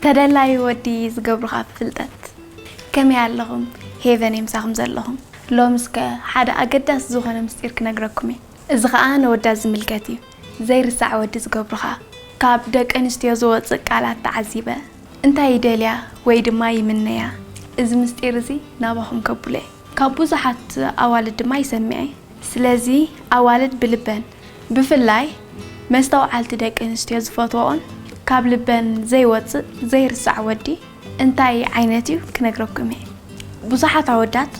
ተደላዩ ወዲ ዝገብሩኻ ፍልጠት። ከመይ ኣለኹም? ሄቨን የምሳኹም ዘለኹም። ሎም እስከ ሓደ ኣገዳሲ ዝኾነ ምስጢር ክነግረኩም እየ። እዚ ኸኣ ነወዳት ዝምልከት እዩ። ዘይርሳዕ ወዲ ዝገብሩኻ። ካብ ደቂ ኣንስትዮ ዝወጽእ ቃላት ተዓዚበ፣ እንታይ ይደልያ ወይ ድማ ይምነያ? እዚ ምስጢር እዚ ናባኹም ከብሎ እየ። ካብ ብዙሓት ኣዋልድ ድማ ይሰምዐ። ስለዚ ኣዋልድ ብልበን፣ ብፍላይ መስተውዓልቲ ደቂ ኣንስትዮ ዝፈትወኦን ካብ ልበን ዘይወጽእ ዘይርሳዕ ወዲ እንታይ ዓይነት እዩ ክነግረኩም እየ። ብዙሓት ኣወዳት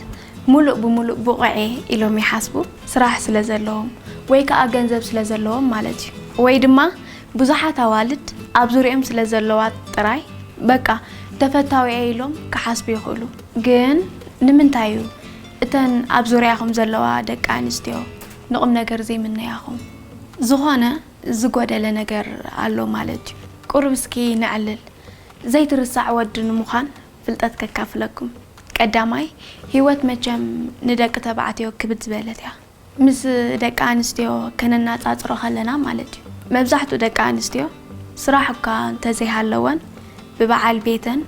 ሙሉእ ብሙሉእ ብቑዕ እየ ኢሎም ይሓስቡ፣ ስራሕ ስለ ዘለዎም ወይ ከኣ ገንዘብ ስለ ዘለዎም ማለት እዩ። ወይ ድማ ብዙሓት ኣዋልድ ኣብ ዙርኦም ስለ ዘለዋ ጥራይ በቃ ተፈታዊ እየ ኢሎም ክሓስቡ ይኽእሉ። ግን ንምንታይ እዩ እተን ኣብ ዙርያኹም ዘለዋ ደቂ ኣንስትዮ ንቑም ነገር ዘይምነያኹም? ዝኾነ ዝጎደለ ነገር ኣሎ ማለት እዩ። ቁሩብ እስኪ ነዕልል። ዘይትርሳዕ ወዲ ንምዃን ፍልጠት ከካፍለኩም። ቀዳማይ፣ ህይወት መቸም ንደቂ ተባዕትዮ ክብድ ዝበለት እያ። ምስ ደቂ ኣንስትዮ ከነናጻጽሮ ከለና ማለት እዩ። መብዛሕትኡ ደቂ ኣንስትዮ ስራሕ እኳ እንተዘይሃለወን ብበዓል ቤተን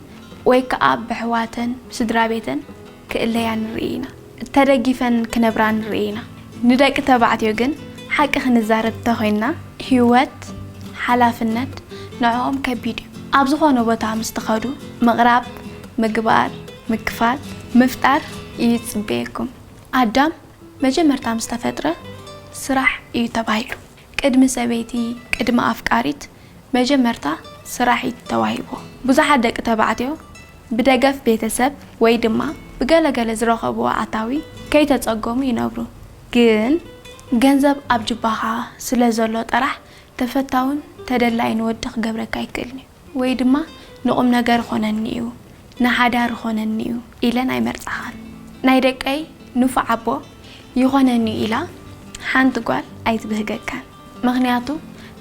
ወይ ከኣ ብኣሕዋተን ስድራ ቤተን ክእለያ ንርኢ ኢና። ተደጊፈን ክነብራ ንርኢ ኢና። ንደቂ ተባዕትዮ ግን ሓቂ ክንዛረብ እንተኾይንና ህይወት ሓላፍነት ንዕኦም ከቢድ እዩ። ኣብ ዝኾነ ቦታ ምስ ትኸዱ ምቕራብ፣ ምግባር፣ ምክፋል፣ ምፍጣር ይጽበየኩም። ኣዳም መጀመርታ ምስ ተፈጥረ ስራሕ እዩ ተባሂሉ። ቅድሚ ሰበይቲ፣ ቅድሚ ኣፍቃሪት መጀመርታ ስራሕ እዩ ተዋሂብዎ። ብዙሓት ደቂ ተባዕትዮ ብደገፍ ቤተሰብ ወይ ድማ ብገለገለ ዝረኸብዎ ኣታዊ ከይተጸገሙ ይነብሩ። ግን ገንዘብ ኣብ ጅባኻ ስለ ዘሎ ጥራሕ ተፈታውን ተደላይን ወዲ ክገብረካ ኣይክእልን እዩ። ወይ ድማ ንቑም ነገር ይኾነኒ እዩ፣ ንሓዳር ይኾነኒ እዩ ኢለን ኣይመርጻኻን። ናይ ደቀይ ንፉዕ ኣቦ ይኾነኒ እዩ ኢላ ሓንቲ ጓል ኣይትብህገካን። ምኽንያቱ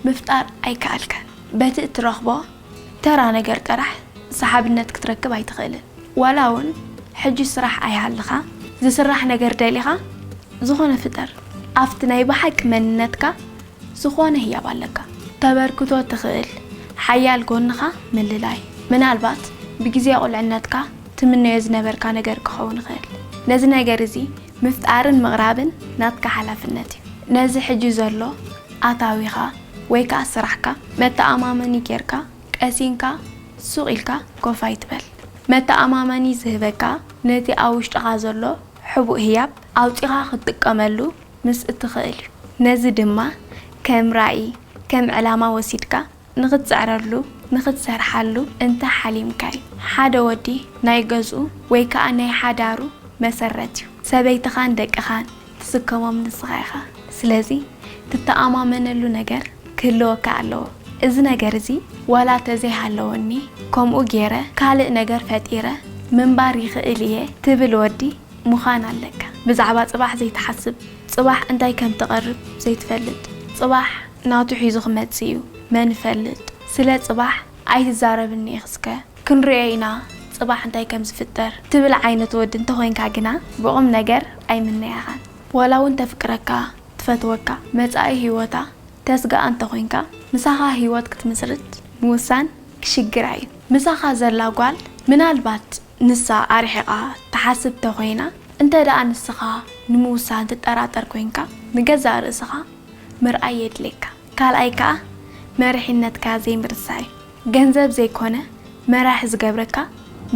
ምፍጣር ኣይከኣልካን። በቲ እትረኽቦ ተራ ነገር ጥራሕ ሰሓብነት ክትረክብ ኣይትኽእልን። ዋላ እውን ሕጂ ስራሕ ኣይሃልኻ፣ ዝስራሕ ነገር ደሊኻ ዝኾነ ፍጠር። ኣብቲ ናይ ብሓቂ መንነትካ ዝኾነ ህያብ ኣለካ። ተበርክቶ ትኽእል ሓያል ጎንኻ ምልላይ። ምናልባት ብግዜ ቁልዕነትካ ትምነዮ ዝነበርካ ነገር ክኸውን ይኽእል። ነዚ ነገር እዚ ምፍጣርን ምቕራብን ናትካ ሓላፍነት እዩ። ነዚ ሕጂ ዘሎ ኣታዊኻ ወይ ከኣ ስራሕካ መተኣማመኒ ጌርካ ቀሲንካ ሱቕ ኢልካ ኮፍ ኣይትበል። መተኣማመኒ ዝህበካ ነቲ ኣብ ውሽጥኻ ዘሎ ሕቡእ ህያብ ኣውጺኻ ክትጥቀመሉ ምስ እትኽእል እዩ። ነዚ ድማ ከም ራኢ፣ ከም ዕላማ ወሲድካ ንኽትጽዕረሉ፣ ንኽትሰርሓሉ እንተ ሓሊምካ እዩ። ሓደ ወዲ ናይ ገዝኡ ወይ ከኣ ናይ ሓዳሩ መሰረት እዩ። ሰበይትኻን ደቅኻን ትስከሞም ንስኻ ኢኻ። ስለዚ ትተኣማመነሉ ነገር ክህልወካ ኣለዎ። እዚ ነገር እዚ ዋላ ተዘይሃለወኒ ከምኡ ገይረ ካልእ ነገር ፈጢረ ምንባር ይኽእል እየ ትብል ወዲ ምዃን ኣለካ። ብዛዕባ ጽባሕ ዘይትሓስብ፣ ጽባሕ እንታይ ከም ትቐርብ ዘይትፈልጥ፣ ጽባሕ ናቱ ሒዙ ክመጽእ እዩ፣ መን ይፈልጥ? ስለ ጽባሕ ኣይትዛረብኒ ኢኺ እስከ፣ ክንሪኦ ኢና ጽባሕ እንታይ ከም ዝፍጠር ትብል ዓይነት ወዲ እንተኾይንካ ግና ብቑም ነገር ኣይምነያኻን። ዋላ እውን ተፍቅረካ፣ ትፈትወካ፣ መጻኢ ህይወታ ተስግኣ እንተኾይንካ፣ ምሳኻ ህይወት ክትምስርት ምውሳን ክሽግራ እዩ። ምሳኻ ዘላ ጓል ምናልባት ንሳ ኣርሒቓ ትሓስብ ተኾይና፣ እንተ ደኣ ንስኻ ንምውሳን ትጠራጠር ኮይንካ፣ ንገዛእ ርእስኻ ምርኣይ የድልየካ። ካልኣይ ከኣ መሪሕነትካ ዘይምርሳዕ እዩ። ገንዘብ ዘይኮነ መራሒ ዝገብረካ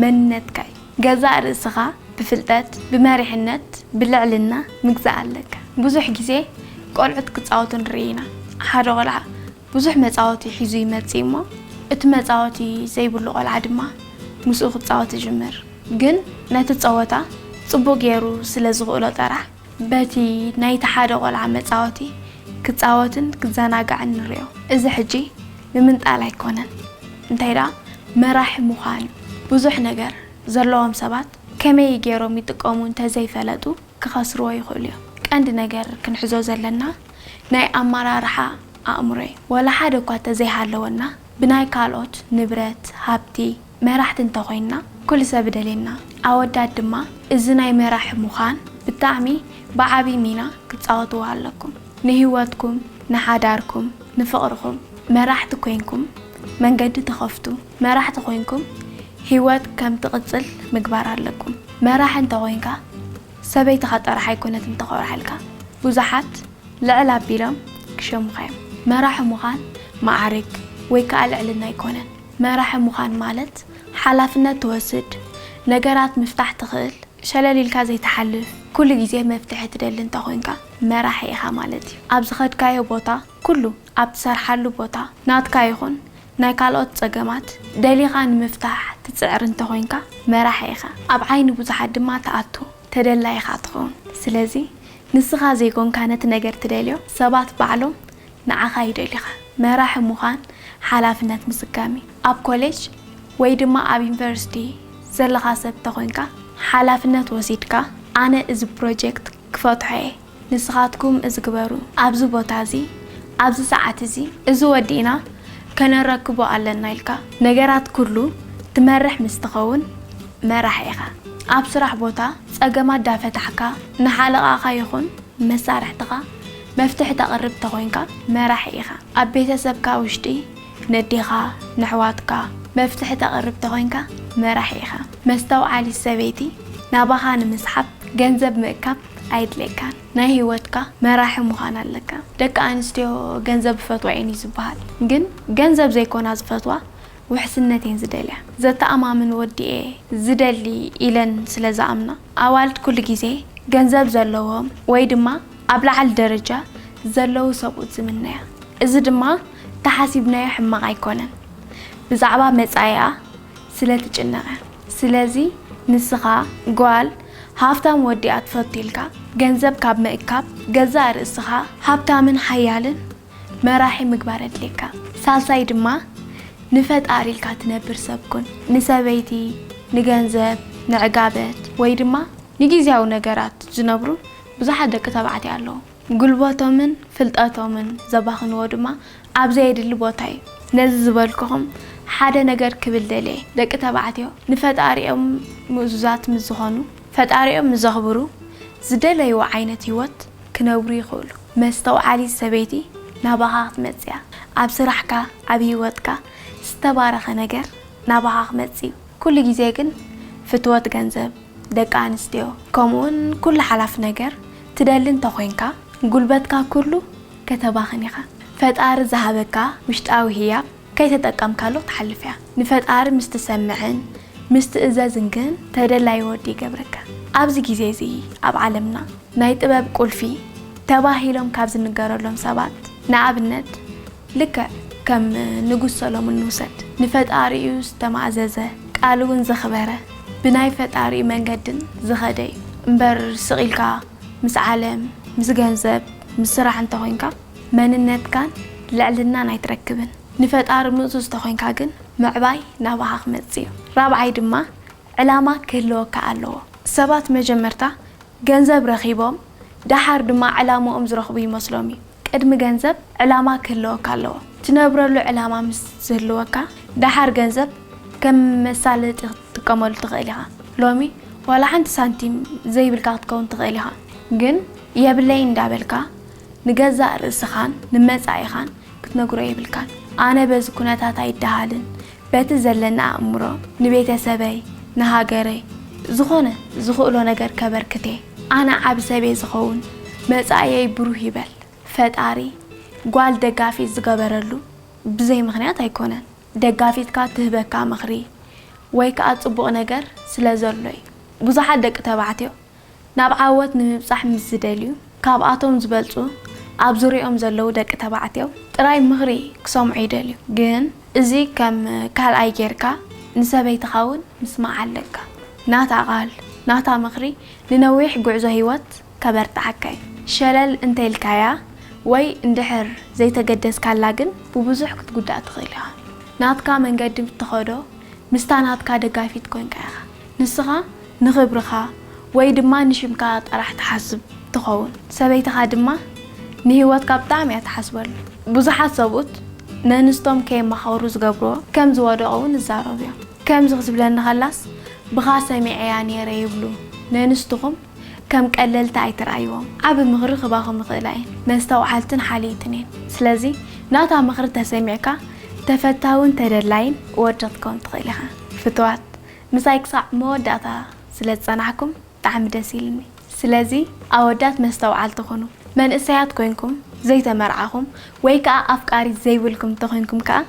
መንነትካ እዩ። ገዛእ ርእስኻ ብፍልጠት፣ ብመሪሕነት፣ ብልዕልና ምግዛእ ኣለካ። ብዙሕ ግዜ ቆልዑት ክጻወቱ ንርኢ ኢና። ሓደ ቆልዓ ብዙሕ መጻወቲ ሒዙ ይመጽእ እሞ፣ እቲ መጻወቲ ዘይብሉ ቆልዓ ድማ ምስኡ ክጻወት ይጅምር። ግን ነቲ ጸወታ ጽቡቕ ገይሩ ስለ ዝኽእሎ ጥራሕ፣ በቲ ናይቲ ሓደ ቆልዓ መጻወቲ ክጻወትን ክዘናጋዕን ንርእዮ። እዚ ሕጂ ንምንጣል ኣይኮነን። እንታይ ደኣ፣ መራሒ ምዃን እዩ። ብዙሕ ነገር ዘለዎም ሰባት ከመይ ገይሮም ይጥቀሙ እንተዘይፈለጡ፣ ክኸስርዎ ይኽእሉ እዮም። ቀንዲ ነገር ክንሕዞ ዘለና ናይ ኣመራርሓ ኣእምሮ እዩ። ዋላ ሓደ እኳ እንተዘይሃለወና፣ ብናይ ካልኦት ንብረት፣ ሃብቲ፣ መራሕቲ እንተኾይንና፣ ኩሉ ሰብ ይደልየና። ኣወዳት ድማ እዚ ናይ መራሒ ምዃን ብጣዕሚ ብዓቢ ሚና ክትጻወትዎ ኣለኩም። ንህይወትኩም፣ ንሓዳርኩም፣ ንፍቕርኹም መራሕቲ ኮይንኩም መንገዲ ትኸፍቱ። መራሕቲ ኮይንኩም ህይወት ከም ትቕጽል ምግባር ኣለኩም። መራሒ እንተኾይንካ ሰበይትኻ ጥራሕ ኣይኮነትን ተኾርሓልካ። ብዙሓት ልዕል ኣቢሎም ክሸሙኻ እዮም። መራሒ ምዃን ማዕርግ ወይ ከኣ ልዕልና ኣይኮነን። መራሒ ምዃን ማለት ሓላፍነት ትወስድ፣ ነገራት ምፍታሕ ትኽእል፣ ሸለል ኢልካ ዘይትሓልፍ፣ ኩሉ ግዜ መፍትሒ ትደሊ እንተኾይንካ መራሒ ኢኻ ማለት እዩ። ኣብ ዝኸድካዮ ቦታ ኩሉ ኣብ ትሰርሓሉ ቦታ ናትካ ይኹን ናይ ካልኦት ጸገማት ደሊኻ ንምፍታሕ ትጽዕር እንተኾይንካ መራሒ ኢኻ። ኣብ ዓይኒ ብዙሓት ድማ ትኣቱ፣ ተደላይ ኢኻ ትኸውን። ስለዚ ንስኻ ዘይኮንካ ነቲ ነገር ትደልዮ ሰባት ባዕሎም ንዓኻ ይደልዩኻ። መራሒ ምዃን ሓላፍነት ምስካም እዩ። ኣብ ኮሌጅ ወይ ድማ ኣብ ዩኒቨርሲቲ ዘለኻ ሰብ ተኾይንካ ሓላፍነት ወሲድካ ኣነ እዚ ፕሮጀክት ክፈትሖ እየ፣ ንስኻትኩም እዚ ግበሩ፣ ኣብዚ ቦታ እዚ ኣብዚ ሰዓት እዚ እዚ ወዲእና ከነረክቦ ኣለና ኢልካ ነገራት ኩሉ ትመርሕ ምስ ትኸውን መራሒ ኢኻ። ኣብ ስራሕ ቦታ ጸገማት ዳፈታሕካ ንሓለቓኻ ይኹን መሳርሕትኻ መፍትሒ ተቕርብ ተኾይንካ መራሒ ኢኻ። ኣብ ቤተሰብካ ውሽጢ ነዴኻ ንሕዋትካ መፍትሒ ተቕርብ ተኾይንካ መራሒ ኢኻ። መስተውዓሊ ሰበይቲ ናባኻ ንምስሓብ ገንዘብ ምእካብ ኣይድልየካን። ናይ ህይወትካ መራሒ ምዃን ኣለካ። ደቂ ኣንስትዮ ገንዘብ ዝፈትዋ እየን እዩ ዝበሃል፣ ግን ገንዘብ ዘይኮና ዝፈትዋ ውሕስነት እየን ዝደልያ። ዘተኣማምን ወዲ እየ ዝደሊ ኢለን ስለ ዝኣምና። ኣዋልድ ኩሉ ግዜ ገንዘብ ዘለዎም ወይ ድማ ኣብ ላዕሊ ደረጃ ዘለዉ ሰብኡት ዝምነያ። እዚ ድማ ተሓሲብናዮ ሕማቕ ኣይኮነን። ብዛዕባ መጻኢኣ ስለ ትጭነቕ እያ። ስለዚ ንስኻ ጓል ሃፍታም ወዲ እያ ትፈቱ ኢልካ ገንዘብ ካብ ምእካብ ገዛእ ርእስኻ ሃብታምን ሓያልን መራሒ ምግባር ኣድልየካ። ሳልሳይ ድማ ንፈጣሪ ኢልካ ትነብር ሰብ ኩን። ንሰበይቲ፣ ንገንዘብ፣ ንዕጋበት ወይ ድማ ንጊዜያዊ ነገራት ዝነብሩ ብዙሓት ደቂ ተባዕትዮ ኣለዉ። ጉልበቶምን ፍልጠቶምን ዘባኽንዎ ድማ ኣብ ዘየድሊ ቦታ እዩ። ነዚ ዝበልኩኹም ሓደ ነገር ክብል ደልየ፣ ደቂ ተባዕትዮ ንፈጣሪኦም ምእዙዛት ምስ ዝኾኑ፣ ፈጣሪኦም ምስ ዘኽብሩ ዝደለይዎ ዓይነት ህይወት ክነብሩ ይኽእሉ። መስተውዓሊት ሰበይቲ ናባኻ ክትመጽእ እያ። ኣብ ስራሕካ፣ ኣብ ህይወትካ ዝተባረኸ ነገር ናባኻ ክመጽእ እዩ። ኩሉ ግዜ ግን ፍትወት ገንዘብ፣ ደቂ ኣንስትዮ፣ ከምኡውን ኩሉ ሓላፍ ነገር ትደሊ እንተኾይንካ፣ ጉልበትካ ኩሉ ከተባኽን ኢኻ። ፈጣሪ ዝሃበካ ውሽጣዊ ህያብ ከይተጠቀምካሉ ክትሓልፍ እያ። ንፈጣሪ ምስ ትሰምዕን ምስ ትእዘዝን ግን ተደላይ ወዲ ይገብረካ። ኣብዚ ግዜ እዚ ኣብ ዓለምና ናይ ጥበብ ቁልፊ ተባሂሎም ካብ ዝንገረሎም ሰባት ንኣብነት ልክዕ ከም ንጉስ ሰሎሞን ንውሰድ። ንፈጣሪኡ ዝተማእዘዘ፣ ቃሉ እውን ዘኽበረ፣ ብናይ ፈጣሪኡ መንገድን ዝኸደ እዩ እምበር ስቕ ኢልካ ምስ ዓለም፣ ምስ ገንዘብ፣ ምስ ስራሕ እንተኾይንካ መንነትካን ልዕልናን ኣይትረክብን። ንፈጣሪ ምእዙዝ ተኾይንካ ግን ምዕባይ ናባኻ ክመጽእ እዩ። ራብዓይ ድማ ዕላማ ክህልወካ ኣለዎ። ሰባት መጀመርታ ገንዘብ ረኺቦም ደሓር ድማ ዕላምኦም ዝረኽቡ ይመስሎም እዩ። ቅድሚ ገንዘብ ዕላማ ክህልወካ ኣለዎ። ትነብረሉ ዕላማ ምስ ዝህልወካ ደሓር ገንዘብ ከም መሳለጢ ክትጥቀመሉ ትኽእል ኢኻ። ሎሚ ዋላ ሓንቲ ሳንቲም ዘይብልካ ክትከውን ትኽእል ኢኻ። ግን የብለይ እንዳበልካ ንገዛእ ርእስኻን ንመጻኢኻን ክትነግሮ የብልካን። ኣነ በዚ ኩነታት ኣይደሃልን፣ በቲ ዘለኒ ኣእምሮ ንቤተሰበይ ንሃገረይ ዝኾነ ዝኽእሎ ነገር ከበርክት እየ። ኣነ ዓቢ ሰብ እየ ዝኸውን፣ መጻኢየይ ብሩህ ይበል። ፈጣሪ ጓል ደጋፊት ዝገበረሉ ብዘይ ምኽንያት ኣይኮነን። ደጋፊትካ ትህበካ ምኽሪ ወይ ከኣ ጽቡቕ ነገር ስለ ዘሎ እዩ። ብዙሓት ደቂ ተባዕትዮ ናብ ዓወት ንምብጻሕ ምስ ዝደልዩ፣ ካብኣቶም ዝበልጹ ኣብ ዙርያኦም ዘለዉ ደቂ ተባዕትዮ ጥራይ ምኽሪ ክሰምዑ ይደልዩ። ግን እዚ ከም ካልኣይ ጌርካ ንሰበይትኻ እውን ምስማዕ ኣለካ። ናታ ቃል፣ ናታ ምኽሪ ንነዊሕ ጉዕዞ ህይወት ከበርትዓካ እዩ። ሸለል እንተኢልካያ ወይ እንድሕር ዘይተገደስካላ ግን ብብዙሕ ክትጉዳእ ትኽእል ኢኻ። ናትካ መንገዲ ትኸዶ ምስታ ናትካ ደጋፊት ኮንካ ኢኻ። ንስኻ ንኽብርኻ ወይ ድማ ንሽምካ ጥራሕ ትሓስብ ትኸውን። ሰበይትኻ ድማ ንህይወትካ ብጣዕሚ እያ ትሓስበሉ። ብዙሓት ሰብኡት ነንስቶም ከየማኸሩ ዝገብርዎ ከም ዝወደቑ እውን ይዛረቡ እዮም። ከምዚ ክትብለኒ ከላስ ብኻ ሰሚዐያ ነይረ ይብሉ። ነንስትኹም ከም ቀለልቲ ኣይትርኣይዎም። ዓቢ ምኽሪ ክባኹም ይኽእላ እየን። መስተውዓልትን ሓልይትን እየን። ስለዚ ናታ ምኽሪ ተሰሚዕካ ተፈታውን ተደላይን ወዲ ክትከውን ትኽእል ኢኻ። ፍትዋት፣ ምሳይ ክሳዕ መወዳእታ ስለ ዝጸናሕኩም ብጣዕሚ ደስ ኢልኒ። ስለዚ ኣወዳት መስተውዓልቲ ኩኑ። መንእሰያት ኮይንኩም ዘይተመርዓኹም ወይ ከኣ ኣፍቃሪ ዘይብልኩም እንተኾይንኩም ከኣ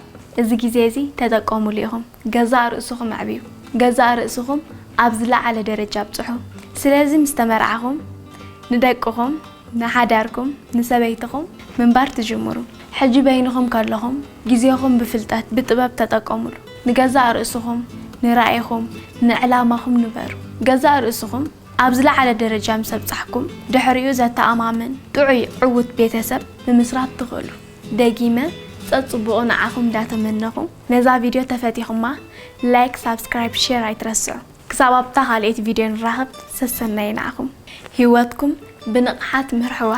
እዚ ግዜ እዚ ተጠቀሙሉ ኢኹም። ገዛእ ርእስኹም ኣዕብዩ። ገዛእ ርእስኹም ኣብ ዝለዓለ ደረጃ ኣብጽሑ። ስለዚ ምስ ተመርዓኹም ንደቅኹም፣ ንሓዳርኩም፣ ንሰበይትኹም ምንባር ትጅምሩ። ሕጂ በይንኹም ከለኹም ግዜኹም ብፍልጠት ብጥበብ ተጠቀሙሉ። ንገዛእ ርእስኹም፣ ንራኢኹም፣ ንዕላማኹም ንበሩ። ገዛእ ርእስኹም ኣብ ዝለዓለ ደረጃ ምስ ኣብጻሕኩም ድሕሪኡ ዘተኣማምን ጥዑይ ዕዉት ቤተሰብ ምምስራት ትኽእሉ። ደጊመ ጸጽቡቑ ንዓኹም እንዳተመነኹ ነዛ ቪድዮ ተፈቲኹማ ላይክ፣ ሳብስክራይብ፣ ሼር ኣይትረስዑ። ክሳብ ኣብታ ካልኣይቲ ቪድዮ ንራኸብ ሰሰናይ ንዓኹም። ህይወትኩም ብንቕሓት ምርሕዋ።